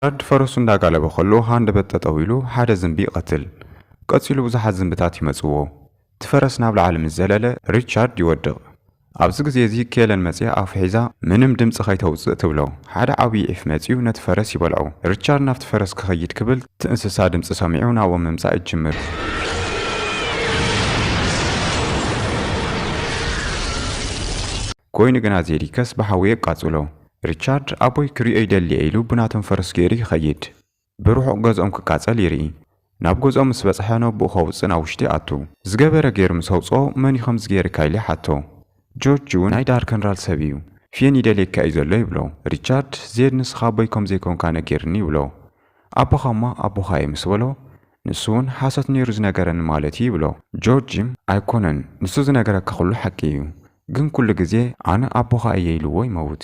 ሪቻርድ ፈረሱ እንዳጋለበ ከሎ ሃንደበት ጠጠው ኢሉ ሓደ ዝንቢ ይቐትል። ቀጺሉ ብዙሓት ዝንብታት ይመጽዎ። እቲ ፈረስ ናብ ላዕሊ ምስ ዘለለ ሪቻርድ ይወድቕ። ኣብዚ ግዜ እዚ ኬለን መጽያ ኣፉ ሒዛ ምንም ድምጺ ከይተውጽእ ትብሎ። ሓደ ዓብዪ ዒፍ መጽዩ ነቲ ፈረስ ይበልዖ። ሪቻርድ ናብቲ ፈረስ ክኸይድ ክብል እቲ እንስሳ ድምጺ ሰሚዑ ናብኦም ምምጻእ ይጅምር። ኮይኑ ግና ዜዲከስ ብሓዊ የቃጽሎ። ሪቻርድ ኣቦይ ክሪኦ ይደሊ እየ ኢሉ ብናቶም ፈረስ ገይሩ ይኸይድ። ብርሑቕ ገዝኦም ክቃጸል ይርኢ። ናብ ገዝኦም ምስ በጽሐ ነቦኡ ከውጽእ ናብ ውሽጢ ኣቱ። ዝገበረ ገይሩ ምስ ኣውጽኦ መን እዩ ከምዚ ገይርካ ኢሉ ይሓቶ። ጆርጅ እውን ናይ ዳርክ ኤንድ ራል ሰብ እዩ። ፌን ይደልየካ እዩ ዘሎ ይብሎ። ሪቻርድ ዜድ ንስኻ ኣቦይ ከም ዘይኮንካ ነጊርኒ ይብሎ። ኣቦኻ እማ ኣቦኻ እየ ምስ በሎ ንሱ እውን ሓሶት ነይሩ ዝነገረኒ ማለት እዩ ይብሎ። ጆርጅም ኣይኮነን ንሱ ዝነገረካ ኩሉ ሓቂ እዩ ግን ኩሉ ግዜ ኣነ ኣቦኻ እየ ኢልዎ ይመውት።